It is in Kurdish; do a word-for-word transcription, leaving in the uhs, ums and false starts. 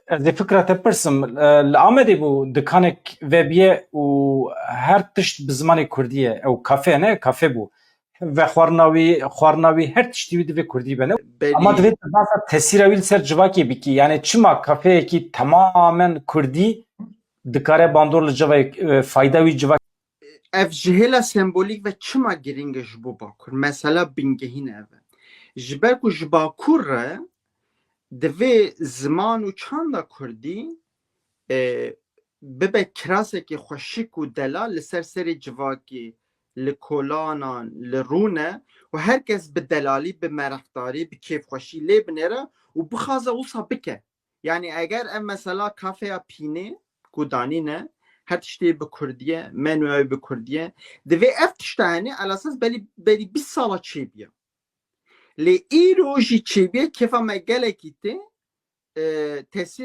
Ez ê fikra te pirsim. E, li Amedê bû dikanek vebiye û her tişt bi zimanê kurdî ye. Ew kafe ne, kafe bû. Vexwarina wî, xwarina wî, her tiştî wî divê kurdî bene. Ama divê tu behsa tesîra wî li ser civakê bikî. Yani çima kafeyekî temamen kurdî dikare bandor li civakê, e, fayda wî civakê. Ev ji hêla sembolîk ve çima girîng e ji bo Bakur? Mesela bingehîn ev e. Ji ber ku ji Bakur re divê ziman û çanda kurdî, e, bibe kirasekî xweşik û delal li ser serê civakê, li kolanan, li rûne û her kes bi delalî, bi mereqdarî, bi kêfxweşî lê binêre û bixwaze wisa bike. Yani eger ev mesela kafeya pînê ku danîne, her tiştê bi kurdî ye, menûya wê bi kurdî ye, divê ev tişta hene, elasas belî, belî bîst sala çêbiye. Lê îro jî çêbiye, kêfa me gelekî tê, e, tesîr